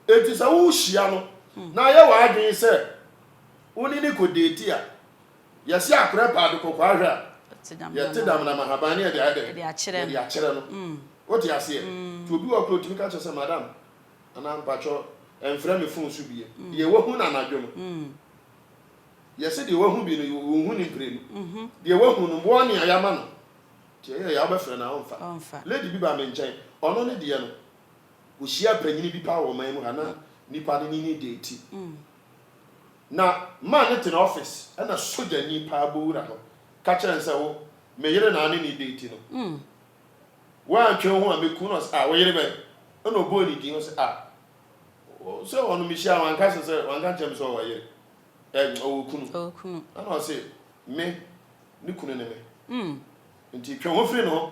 Enti sɛ wohyia no, na ayɛ w'adwene sɛ wo ne no kɔ date a, yɛse akorɛ pɛ ade kɔkɔɔ ahwɛ a, yɛte damnam ahaban ne yɛde ayɛ dɛn? Yɛde akyerɛ no. Wote aseɛ? Nti obi wɔ hɔ koraa ɔtumi ka kyerɛ sɛ, madam, Anaa mpakyɛw ɛnfrɛ me phone so bio. Deɛ wahu no anadwo no. Yɛse deɛ wahu bi no wonhu no mprenu. Deɛ wahu no warning a yɛama no. Nti ɛyɛ a wobɛfrɛ no a ɔmfa. Lady bi baa me nkyɛn, ɔno ne deɛ no, ɔhyiaa panyini bi paa wɔ ɔman mu ha na nipa no ne no date. Na man no te ne office ɛna sogyani paa bɔ wura hɔ ka kyerɛ no sɛ wo, me yere na ane ne date no. Woantwe wo ho a mɛku no. Ɔse ah wo yere bɛn? Ɛna ɔbɔɔ ne din. Ɔse ah sɛ ɔno mehyia no wanka sɛ sɛ wanka nkyerɛ me sɛ ɔwɔ yere ɛ ɔwɔ kunu. Ɔwɔ kunu. Ɛna ɔse me ne kunu ne me. Nti twe wo ho firi ne ho.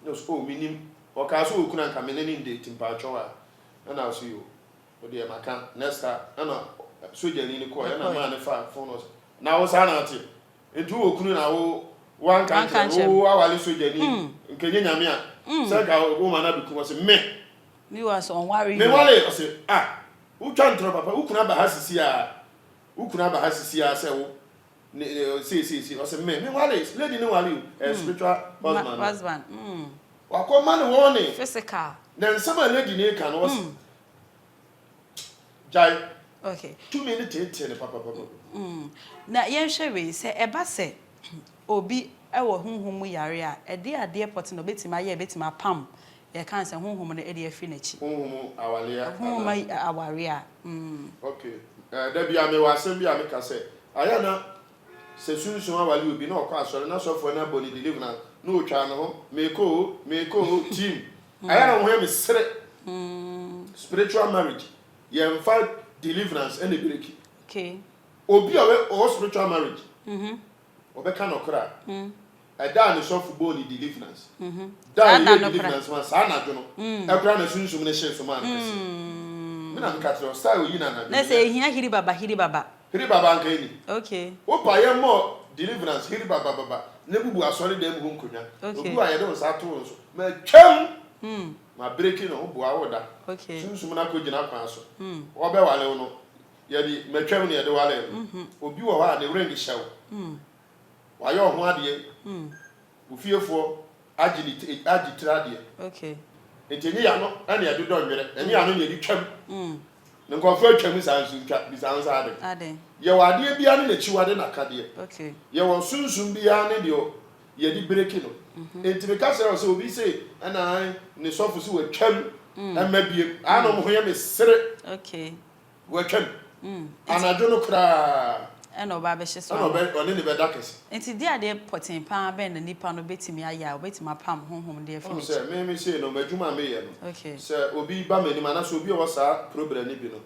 Ɛna ɔse oh menim. Ɔkaa sɛ ɔwɔ kunu anka me ne no ndate mpaatwɔw a. Ɛna ɔse yoo wo deɛ maka next time. Ɛna sogyani no kɔɔɛ ɛna maa no faa phone no ɔse na wo saa na woteɛ? Nti wowɔ kunu na wo wanka nkyerɛ no wo awale sogyani nka ɛnyɛ nyame a sɛ nka wo ma no abɛkum ɔse me Me wa sɛ ɔnware me wale ɔse ah wotwa ntorɔ papa wo kunu aba ha sisi a wo kunu aba ha sisi a sɛ wo ne sei sei sei ɔse me me wale lady ne wale o ɛyɛ spiritual husband husband wakɔ ma ne wɔne physical na nsɛm a lady ne ka no ɔse Gyae. Okay. Tumi no teetee no papapapa. Mm. Na yɛnhwɛ wei, sɛ ɛba sɛ obi wɔ honhom mu yare a, ɛdeɛ adeɛ pɔte na ɔbɛtumi ayɛ a ɛbɛtumi apam, yɛka no sɛ honhom no de afiri n'akyi? Honhom mu awareɛ anaa? Honhom mu awareɛ a, mm. Okay. Eh, da biara mewɔ asɛm bi a meka sɛ, ayɛ a na sɛ sunsum aware obi na ɔkɔ asɔre na sɔfoɔ no abɔ no deliverance na ɔtwa ne ho, meekɔ o, meekɔ o, team. Ayɛ a na wɔn ho yɛ me sere. Spiritual marriage, yɛmfa deliverance ɛna ebreki. Okay. Obi a ɔwɔ spiritual marriage, ɔbɛka nɔkorɛ a, ɛda a ne sɔfo bɔɔ ne deliverance, da a yɛyɛ deliverance ma saa anadwo no, ɛkora na sunsum no hyee so maa no kɛse. Me na meka kyerɛ wo, style oyi na anadwo. Na sɛ ehia hiri baba hiri baba. Hiri baba anka eni. Okay. Wopa yɛ mmɔ deliverance hiri baba baba na bubu asɔre dan mu hɔ nkonnwa. Okay. Obi wɔ a yɛde wo nsa ato wo so. Matwam! Mabreki no, wo boa wo da. Okay. Sunsum no akɔgyina kwan so. Wɔbɛwale wo no, yɛde matwam na yɛde walee no. Obi wɔ hɔ a ne ring hyɛ wo. Wayɛ wo ho adeɛ. Wo fiefoɔ agye ne ti agye tiri adeɛ. Okay. Nti ɛnyɛ yano na yɛde dɔ nwerɛ, ɛnyɛ yano na yɛde twam. Na nkurɔfoɔ atwam saa nso ntwa, bisa ho sɛ adɛn? Adɛn? Yɛwɔ adeɛ biara ne n'akyiwade n'akadeɛ. Okay. Yɛwɔ sunsum biara ne deɛ yɛde breki no. Nti meka kyerɛ wo sɛ obi se ɛna ae ne sɔfo se watwam ɛmma biem, aa na ɔmo ho yɛ me sere. Okay. Watwam. Anadwo no koraa. Ɛna ɔba abɛhye so Ɛna ama. ɔbɛ ɔne ne bɛda kɛse. Nti deɛ adeɛ pɔtee paa bɛn na nipa no bɛtumi ayɛ a ɔbɛtumi apam honhom de afi Wohu n'akyi? sɛ me me sei no m'adwuma a meyɛ no, Okay. sɛ obi ba m'anim anaasɛ obi a ɔwɔ saa problem no bi no,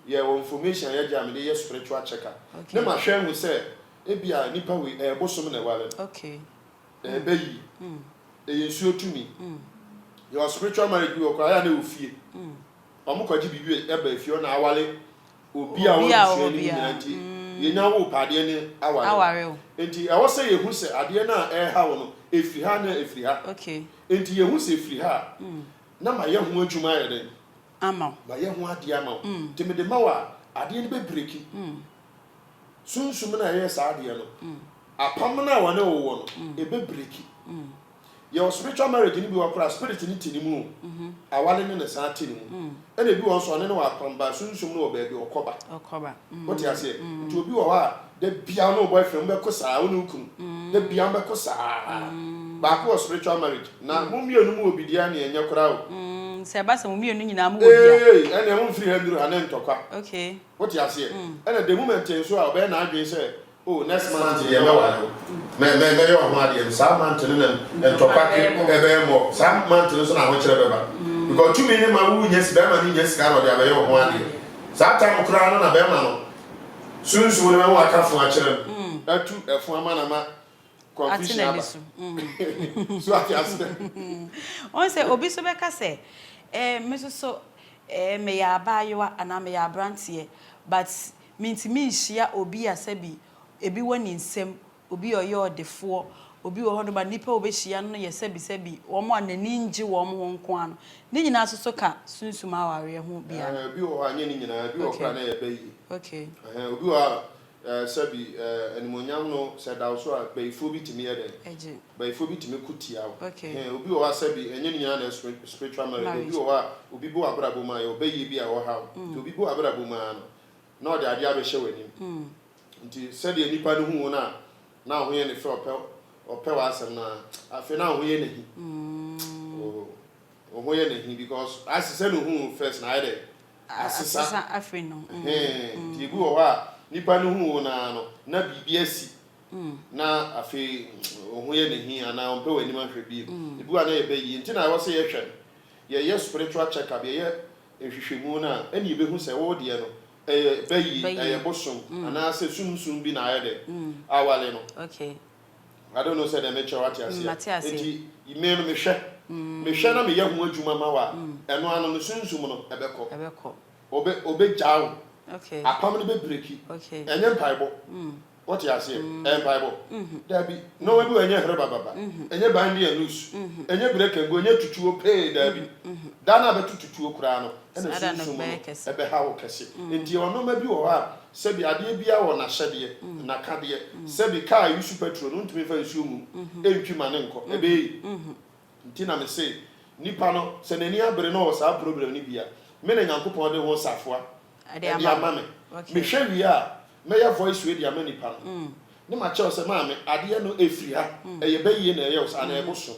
yɛwɔ information a yɛgye a mede yɛ spiritual check up. Okay. Ne mahwɛ ahu sɛ ebia nipa wei ɛyɛ bosom na ɛware no. Okay. Ɛyɛ bayi. Ɛyɛ nsuo tumi. Yɛwɔ spiritual marriage bi wɔ koraa ɛyɛ a na ɛwɔ fie. Wɔn kɔgye biribi ba efie hɔ na aware obi a ɔwɔ abusua no mu nyinaa nti yɛnya wo pɛ adeɛ no aware wo. Nti ɛwɔ sɛ yɛhu sɛ adeɛ no a ɛreha wo no ɛfiri ha anaa ɛfiri ha. Nti yɛhu sɛ ɛfiri ha a na mayɛ ho adwuma ayɛ dɛn? Mayɛ ho adeɛ ama wo. Nti mede ma wo a. Adeɛ no bɛbreki. Sunsum no a ɛyɛɛ saa adeɛ no, apam no a wɔne wo wɔ no, ɛbɛbreki. Yɛwɔ spiritual marriage no bi wɔ koraa spirit no te ne mu o. Aware no na ɛsan te ne mu. Ɛna ebi wɔ hɔ nso ɔne no wɔ apam but sunsum no wɔ baabi ɔkɔ ba. Ɔkɔ ba. Wote aseɛ? Nti obi wɔ hɔ a da biara wo ne wo boyfriend mobɛko saa, wo ne wo kunu da biara mobɛko saa. Baako wɔ spiritual marriage na mo mmienu mowɔ bi deɛ a ɛneɛ ɛnyɛ koraa o. Sɛ ɛba sɛ mo mmienu nyinaa mowɔ bi a. Eei ɛneɛ momfiri ha nnuru ha ne ntɔkwa. Okay. Wote aseɛ? Ɛna the moment nso a ɔbɛyɛ n'adwene sɛ Oh next month deɛ mɛware wo, mɛ mɛ mɛyɛ wo ho adeɛ no, saa month no na ntɔkwa ke ɛbɛyɛ more, saa month no nso na ahokyerɛ bɛba because tumi no ma wo nya bɛrima no nya sika na ɔde abɛyɛ wo ho adeɛ, saa time koraa no na bɛrima no sunsum no bɛma waka fo akyerɛ no, atu ɛfo ama no ama Ate confusion n'ani aba, so. so ate aseɛ? Wohu sɛ obi nso bɛka sɛ, eh, me nso so eh, meyɛ abaayewa anaa meyɛ aberanteɛ but Mintumi nhyia obi a sɛbi ebi wɔ ne nsam, obi a ɔyɛ ɔdefoɔ, obi wɔ hɔnom a nnipa a ɔbɛhyia no yɛ sɛbi sɛbi wɔn a n'ani ngye wɔn ho nko ara no. Ne nyinaa nso so ka sunsum awareɛ ho bi anaa? Ɛhɛn, obi wɔ hɔ a, ɛnyɛ ne nyinaa, ebi wɔ hɔ koraa a na ɛyɛ bayie. Okay. Ɛhɛn, obi wɔ hɔ a, ɛɛ, sɛbi, ɛɛ, animuonyam no, sɛ ɛda wo so a, bayifoɔ bi tumi yɛ dɛn? Ɛgye. Bayifoɔ bi tumi ko tia wo. Okay. Ɛhɛn, obi wɔ hɔ a, sɛbi, ɛnyɛ ne nyinaa na ɛyɛ spiritual marriage, Marriage. obi wɔ hɔ a, obi bɔ w'abrabɔ mu a, ɛyɛ ɔbayie bi a ɔhaw wo. Nti obi bɔ w'abrabɔ mu ara no, na ɔde adeɛ abɛhyɛ w'anim. Nti sɛdeɛ nipa no hu wo no a, na wo ho yɛ no fɛ, ɔpɛ ɔpɛ w'asɛm no ara, afei na wo ho yɛ no ahi. Oh, wo ho yɛ no ahi because ase sɛdeɛ ohuu wo first no ayɛ dɛn? Asesa. Asesa afiri no. Ɛhɛn, nti ebi wɔ hɔ a, nipa no hu wo no ara no, na biribi asi, na afei wo ho yɛ no ahi anaa ɔmpɛ w'anim ahwɛ bio. Ebi wɔ hɔ a na yɛbɛ yie, nti na ɛwɔ sɛ yɛhwɛ no, yɛyɛ spiritual check up, yɛyɛ nhwehwɛmu no a, ɛna yɛbɛhu sɛ wo deɛ no, ɛyɛ bayi, ɛyɛ bosom, anaasɛ sumsum bi na ayɛ dɛ awale no. Okay. I don't know sɛ deɛ mekyerɛ wate aseɛ. Mate aseɛ. Nti me no mehwɛ, mehwɛ na meyɛ ho adwuma ma wo a, ɛno ano no sunsum no ɛbɛkɔ. Ɛbɛkɔ. Ɔbɛ ɔbɛgyaa wo. Okay. Apam no bɛbreki. Okay. Ɛnyɛ mpaebɔ. Wote aseɛ? Ɛyɛ mpaebɔ? Dabi. Nnoɔma bi wɔ hɔ ɛnyɛ hrebababa, ɛnyɛ bind and loose, ɛnyɛ break and go, ɛnyɛ tutuo pee, dabi. Da no a bɛto tutuo koraa no, ɛna sunsum no ɛbɛha wo kɛse. Nti yɛwɔ nnoɔma bi wɔ hɔ a, sɛbi adeɛ biara wɔ n'ahyɛdeɛ, n'akadeɛ. Sɛbi kaa a use petrol no, wontumi mfa nsuo ngu mu ntwi ma no nkɔ, ɛbɛyɛ yie. Nti na mese, nipa no, sɛ n'ani abere na ɔwɔ saa problem no bi a, me na Nyankopɔn de ho safoa de ama me. Mehwɛ wie a, mɛyɛ voice wei de ama nipa no. Ne makyerɛ wo sɛ, maame, adeɛ no ɛfiri ha, ɛyɛ bayie na ɛyɛ wo saa anaa ɛyɛ bosom.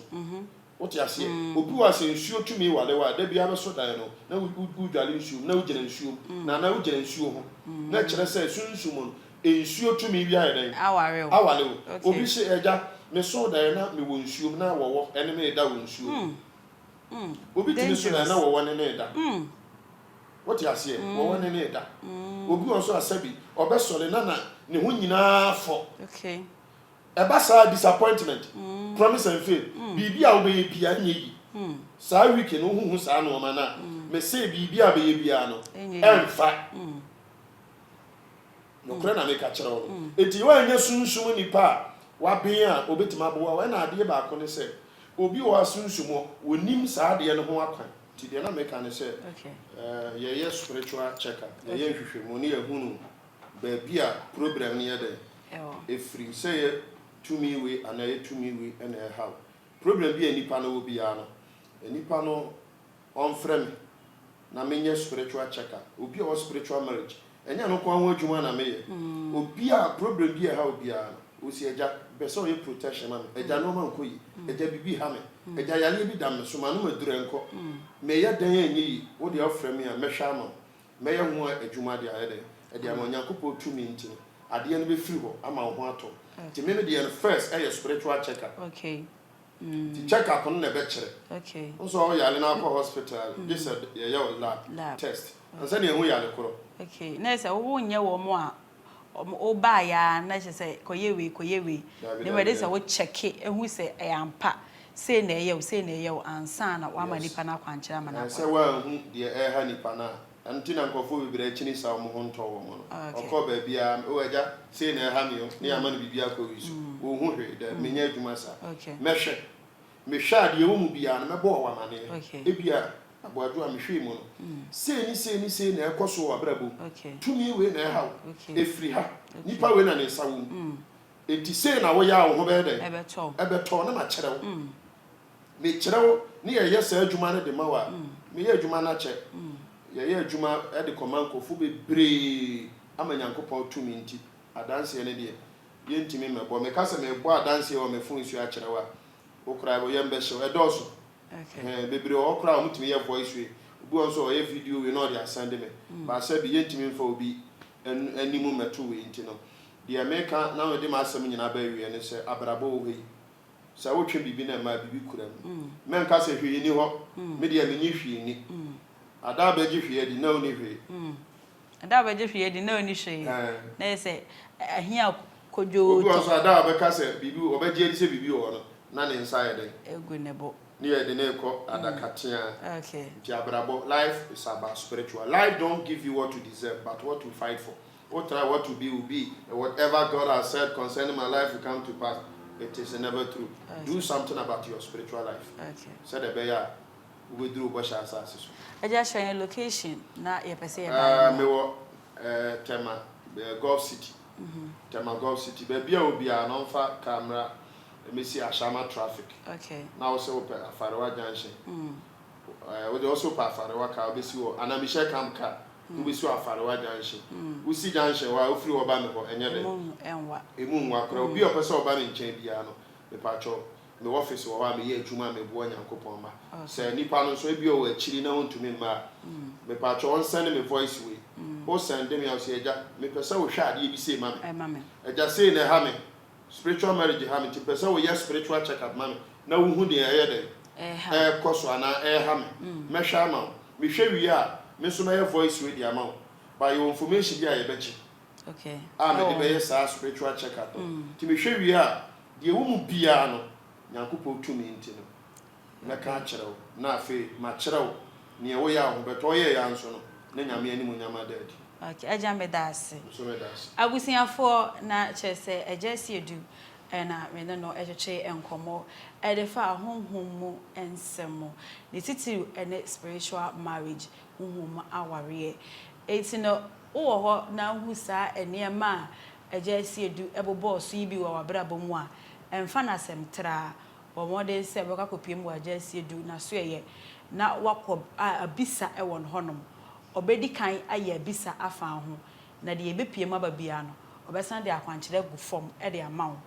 Wote aseɛ? Obi wɔ hɔ a sɛ nsuo tumi wale wo a, da biara bɛsɔ dan no, na wodware nsuo mu, na wogyina nsuo mu, na anaa wogyina nsuo ho. Na ɛkyerɛ sɛ sunsum no, nsuo tumi bi ayɛ dɛn? Aware wo. Obi se, Agya, mesoo daeɛ na mewɔ nsuo mu, na wɔwɔ ne me reda wɔ nsuo mu. Obi tumi so daeɛ na wɔwɔ ne no reda. Wote aseɛ? Wɔwɔ ne no reda. Obi wɔ hɔ nso a sɛbi, ɔbɛsɔre na na ne ho nyinaa fɔ. Ɛba saa a, disappointment, promise and fail, biribi a wobɛyɛ biara nyɛ yie. Saa week no wohuhu saa nnoɔma no a, mese biribi a wobɛyɛ biara no, ɛmfa. Nokorɛ na meka kyerɛ wo no. Enti woannya sunsum nipa a waben a ɔbɛtumi aboa wo. Ɛna adeɛ baako ne sɛ, obi wɔ hɔ a sunsum ɔnim saa adeɛ no ho akwan. Nti deɛ na meka ne sɛ, yɛyɛ spiritual check up, yɛyɛ nhwehwɛmu ne yɛhunu baabi a problem no yɛ dɛn, ɛfiri, sɛ ɛyɛ tumi wei anaa ɛyɛ tumi wei na ɛha wo. Problem bi a nipa no wɔ biara no, nipa no ɔmfrɛ me na menyɛ spiritual check up. Obi a ɔwɔ spiritual marriage, ɛnyɛ ɛno nko ara ho adwuma na meyɛ. Obi a problem bi a ɛha obiara no, ɔsi agya, mepɛ sɛ ɔyɛ protection ma me. Agya nneɛma nkɔ yie. Agya biribi ha me. Agya yareɛ bi da me so, manom aduru ɛnkɔ. Meyɛ dɛn a ɛnyɛ yie? Wo deɛ wofrɛ me a, mɛhwɛ ama wo. Mɛyɛ ho adwuma de ayɛ dɛn? Ɛde ama Onyankopɔn tumi nti no, adeɛ no bɛfiri hɔ ama wo ho atɔ wo. Nti me me deɛ no first ɛyɛ spiritual check up. Okay. Nti check up no na ɛbɛkyerɛ. Okay. Wo nso a wo yare na akɔ hospital a, gye sɛ yɛyɛ wo lab test ansa na yɛahu yare korɔ. Okay, na ɛsɛ wo nyɛ wɔn a wo baeɛ ara na kyerɛ sɛ kɔyɛ wei kɔyɛ wei. Dabi Na mmom dabi ɛde sɛ dabi. wo kyɛke hu sɛ ɛyɛ ampa sei na ɛyɛ wo sei na ɛyɛ wo ansa na woama Yes. nipa no akwankyerɛ ama no Ɛɛ akɔ. sɛ woanhu deɛ ɛreha nipa no a, Ɛno nti na nkurɔfoɔ bebree akyini saa wɔn ho ntɔ wɔn no. Ɔkɔ baabiara, oh agya, sei na ɛha me o, ne yɛama no biribi akɔ wi so. Ɔnhu hwee, daabi, menyɛ adwuma saa. Mɛhwɛ. Mehwɛ a, deɛ ɛwɔ mu biara no, mɛbɔ wo amaneɛ. Ebia Aboadwo a mehwɛɛ mu no, sei ne sei ne sei na ɛrekɔ so wɔ w'abrabɔ mu. Tumi wei na ɛha wo. Ɛfiri ha. Nipa wei na ne nsa wɔ mu. Enti sei na woyɛ a wo ho bɛyɛ dɛn? Ɛbɛtɔ wo. Na makyerɛ wo. Mekyerɛ wo ne yɛyɛ saa adwuma no de ma wo a, meyɛ adwuma no akyɛ. Yɛyɛ adwuma de kɔma nkurɔfoɔ bebree ama Nyankopɔn tumi nti. Adanseɛ no deɛ, yɛntumi mmɛbɔ. Meka sɛ merebɔ adanseɛ wɔ me phone so akyerɛ wo a, wo koraa wo yam bɛhye wo. Ɛdɔɔso. Ɛhɛn, bebree wɔ hɔ koraa a wɔtumi yɛ voice wei. Obi wɔ hɔ nso a ɔyɛ video wei na ɔde asɛnde me. But sɛbi yɛntumi mfa obi anim mmɛto wei nti no, deɛ meka na mede m'asɛm nyinaa ba awieɛ ne sɛ, abrabɔ wɔ hɔ yi, sɛ wotwe biribi na ɛma a, biribi kura mu. Mɛnka sɛ hwee nni hɔ, me deɛ mennye hwee nni. Ada abɛgye hwee adi na ɔnni hwee. Ada a ɔbɛgye hwee adi na ɔnni hwee. Na ɛyɛ sɛ ahia kodwoo Obi wɔ hɔ tɔ. nso ada a ɔbɛka sɛ biribi ɔbɛgye adi sɛ biribi wɔ hɔ no, na ne nsa ayɛ dɛn? Agu ne bo. Ne yɛde no rekɔ adaka teaa. Nti abrabɔ, life is about spiritual. Life don't give you what you deserve but what you fight for. Wo try what will be will be and whatever God has said concerning my life will come to pass. It is never true. Do something about your spiritual life. Sɛdeɛ ɛbɛyɛ a wobɛduru wo bɔhyɛ asase so. Agya kyerɛ yɛn location na yɛpɛ sɛ yɛba yɛn mmoa. Mewɔ Tema, Gulf City. Tema Gulf City. Baabi a obiara no ɔmfa car mmra mmɛsi Ashama traffic. Na wo sɛ wopɛ Afarewa junction. Wode wo sɛ wopɛ Afarewa car wobɛsi hɔ anaa Michelle Camp car wobɛsi wɔ Afarewa junction. Wosi junction hɔ a wofiri hɔ ba me hɔ ɛnyɛ dɛn? Ɛmu nwa koraa. Obi a ɔpɛ sɛ ɔba me nkyɛn biara no mepakyɛw Me office wɔ hɔ a meyɛ adwuma a meboa Nyankopɔn mma. Sɛ nipa no nso ebia ɔwɔ akyiri na ɔntumi mma a, mepakyɛw ɔnsɛnde me voice wei. Wo sɛnde me a ɔse agya mepɛ sɛ wo hwɛ adeɛ bi sei ma me. Agya sei na ɛha me, spiritual marriage ha me nti mepɛ sɛ wo yɛ spiritual check up ma me na wo hu deɛ ɛyɛ dɛn ɛɛkɔ so anaa ɛɛha me. Mɛhwɛ ama wo. Mehwɛ wie a me nso mɛyɛ voice wei de ama wo. But yɛwɔ information bi a yɛbɛgye a mede bɛyɛ saa spiritual check up no. Nti mehwɛ wie a Deɛ ɛwɔ mu biara no, Nyankopɔn tumi nti no, mɛka akyerɛ wo, na afei makyerɛ wo neɛ woyɛ a wo ho bɛtɔ wo. Woyɛeɛ ara nso no, na Nyame animuonyam ada adi. Ok, Agya meda ase. Nso meda ase. Abusuafoɔ, na kyerɛ sɛ Agya Asiedu na me ne no twetwe nkɔmmɔ de fa honhom mu nsɛm, ne titiriw ne spiritual marriage, honhom mu awareɛ. Enti no, wowɔ hɔ na wohu saa nneɛma a Agya Asiedu bobɔɔ so yi bi wɔ w'abrabɔ mu a, mfa no asɛm tra. Bɔ mmɔden sɛ wobɛkɔ akɔpue mu wɔ Agya Asiedu n'asoɛeɛ na woakɔ abisa wɔ no hɔnom. Ɔbɛdi kan ayɛ abisa afa wo ho, na deɛ ɛbɛpue mu aba biara no, ɔbɛsan de akwankyerɛ agu fam de ama wo.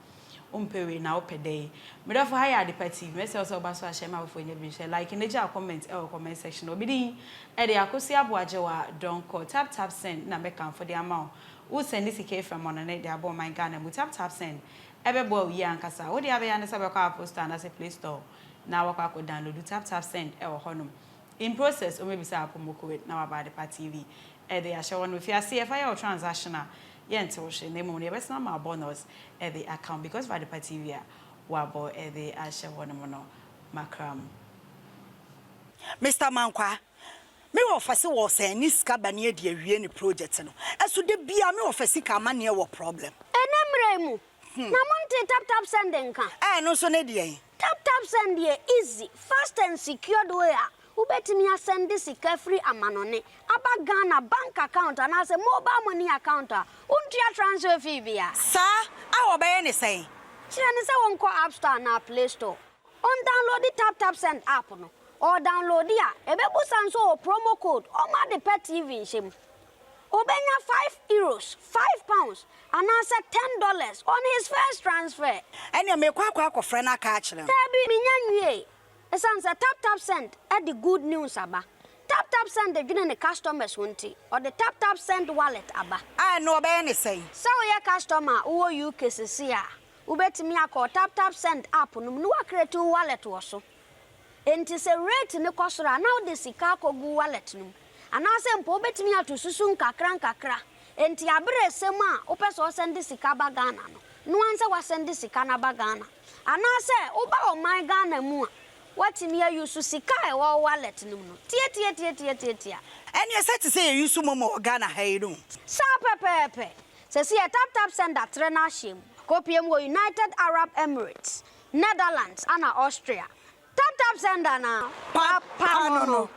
Wompɛ wei na wopɛ dɛn? Me dɔfo, ha yɛ Adepa TV. Mɛsrɛ wo sɛ woba so ahyɛ ma afoforɔ nya bi nhyɛ. Like na gya comment wɔ comment section hɔ. Me din de Akosua Aboagyewa Donkor. Tap tap send na mɛkamfo de ama wo. Wo sɛnde sika efiri amɔnɔne de aba ɔman Ghana mu tap tap send ɛbɛboa wo yie ankasa. Wo deɛ abɛyɛ ara ne sɛ wobɛkɔ Apple store anaasɛ play store na wakɔ akɔ download tap tap send ɛwɔ hɔ nom. In process wɔbɛbisa wo promo code na waba Adepa TV ɛde ahyɛ hɔ nom. Fi aseɛ fa yɛ wo transaction a yɛnte wo hwee na mmom no yɛbɛsan ama wo bonus ɛde aka ho because of Adepa TV a wabɔ ɛde ahyɛ hɔ nom no. Makram. Mister Mankwaa, Me wɔfa se wɔ sɛn ne sika ba ne adi awie ne project no ɛso da biaa me wɔfa sika amaneɛ wɔ problem. Ɛnɛ mmerɛ yi mu na montee tap tap send nka? Ɛɛ no nso ne deɛn? Tap tap send yɛ easy, fast and secured way a wobɛtumi asɛnde sika firi amanɔne aba Ghana bank account anaasɛ mobile money account a wontua transfer fee biara. Saa a wɔbɛyɛ ne sɛn? Kyerɛ no sɛ wɔnkɔ app store anaa play store. Ɔndownloadi TapTapSend app no, ɔɔdownloadi a, ɛbɛbusa nso ɔwɔ promo code ɔma ade pɛ TV nhyɛ mu. Ɔbɛnya €5, £5, anaasɛ $10 on his first transfer. Ɛneɛ meekɔ akɔ akɔfrɛ no aka akyerɛ no. Daabi, mennya nwiee. Ɛsiane sɛ TapTapSend de good news aba. TapTapSend dwene ne customers ho nti, ɔde TapTapSend Wallet aba. A ɛno ɔbɛyɛ ne sɛn? Sɛ woyɛ customer a wowɔ UK seesei a, Wobɛtumi akɔ TapTapSend app no mu na woacreate wo wallet wɔ so. Enti sɛ rate no kɔ soro a, na wode sika akɔgu wo wallet no mu. Anaasɛ mpo wobɛtumi ato susu nkakrankakra. Enti aberɛ ɛsɛ mu a wopɛ sɛ wɔsɛnde sika ba Ghana no, noa ara sɛ woasɛnde sika no aba Ghana. Anaasɛ woba ɔman Ghana mu a, woatumi a use sika a ɛwɔ wo wallet no mu no. Tiatiatiatiatiatia. Ɛneɛ sɛ te sɛ yɛ use momo wɔ Ghana ha yi no. Saa pɛpɛɛpɛ. Sɛsi yɛ TapTapSend atrɛ n'ahyeɛ mu akɔpue mu wɔ United Arab Emirates, Netherlands ana Austria. TapTapSend anaa? Papa no no.